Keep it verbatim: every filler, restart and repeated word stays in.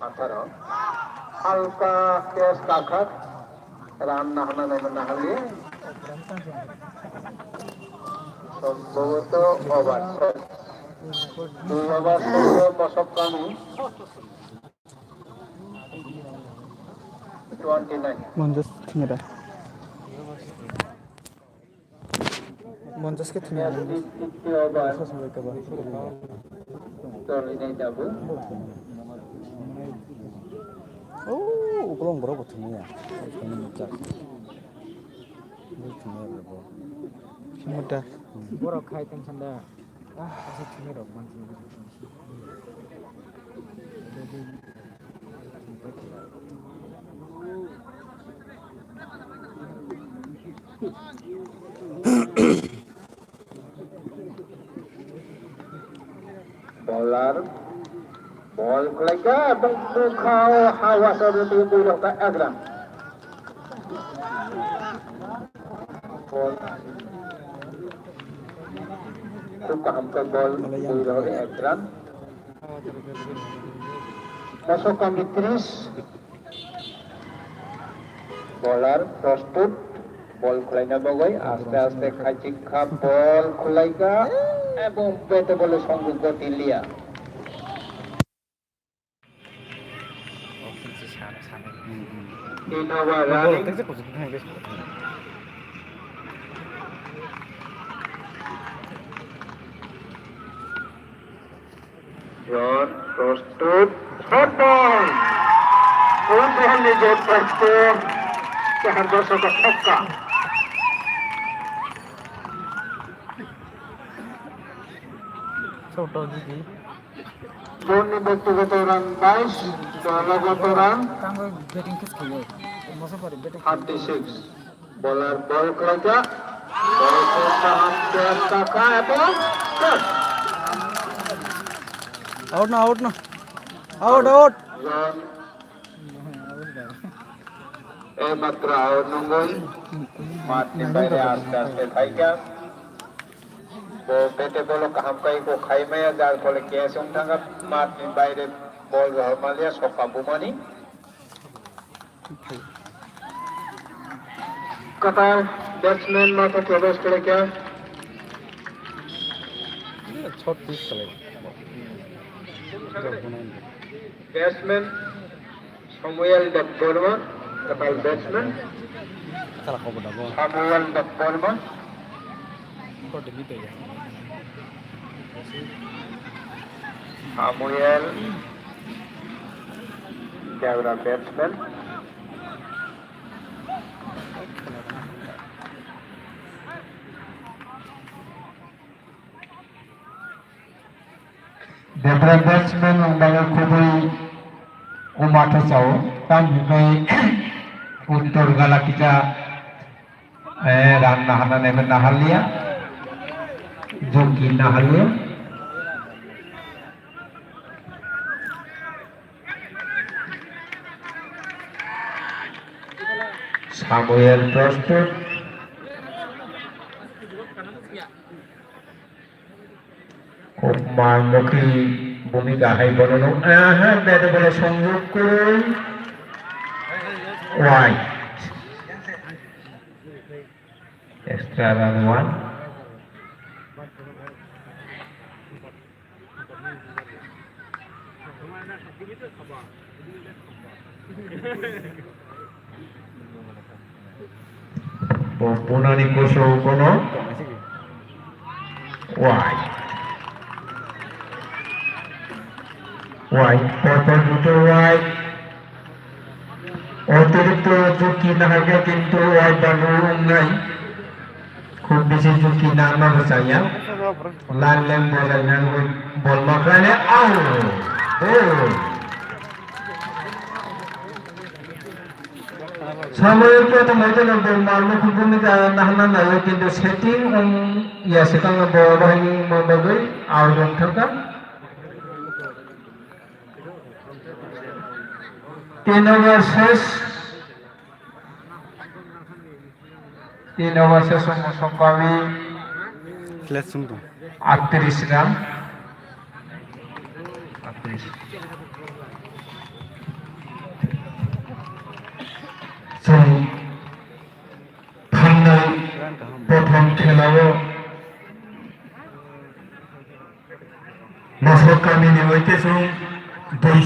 Atharo. Halka catch kakhak. Run nahana naima nahali. Sombhoboto over. Dui over sombhoboto Mosok Kami. Twenty nine. Monjas thwngwi da. Monjas khe thwngwi da. Twenty nine. Oh, ukolog borok bo thwngwi ya. Thwngwi nukjak. Thwngwi ya borok bo. Thwngwi da. Borok khai tong sanda. Bowler, ball khlaika, bwkha o ha wasao twi rokha ekran. Ball. Khub kaham khe ball twi rokha ekran. Mosok Kami tris. Bowler prostut, ball khwlaina bagwi aste aste khaichik kha, ball khwlaika, ebong bete bole songwi goti liya. Tin over running. John, prostut, shot ball. Udaholni John Pastor, kaham dorsok sokka. John ni bektigoto run bais, dologoto run thirty six. Bowler ball khlaika. Ball khlaika, hamkhe taka ebong out. Out no, out no. Out, out. John. Eh, matro out nungwi. Matni baire aste aste phaika. Bo bete bolo kaham kai ko khai maya, jar phole catch wng thangkha. Matni baire ball rohor maliya, sokka bumani. Kwtal batsman matha probesh khlaikha. Short pitch khlai. Batsman Samuel Debbarma, kwtal batsman. Samuel Debbarma. Samuel Debra batsman. Debra batsman wng bagwi kubui umatha chao, tamni hwnkhai uttor gala kisa, eh, run nahana naiba naharliya, juki naharliya. Samuel prostut. Khub mangmukhi bhumika hai bono nung. Aha, bete bolo songjok kwrwi. Wide. Extra run one. Bo punani kosok kono. Wide. Wide. Por por duto wide. Otirikto juki naharkhe kintu wide boundary wngnai. Khub bisi juki nangma bo chaya. Line length bojai nangwi bol ma khlainai. Out. Bol. Samuel khe tongmai jeno bol malmo khulbumni ka nahana naio, kintu setting wng ya swkangno bol rohorma bagwi out wng thangkha. Tin over ses. Tin over ses, Mosok Kami. Atris run. Atris. Chwng thangnai prothom khelao Mosok kamini oitesong dui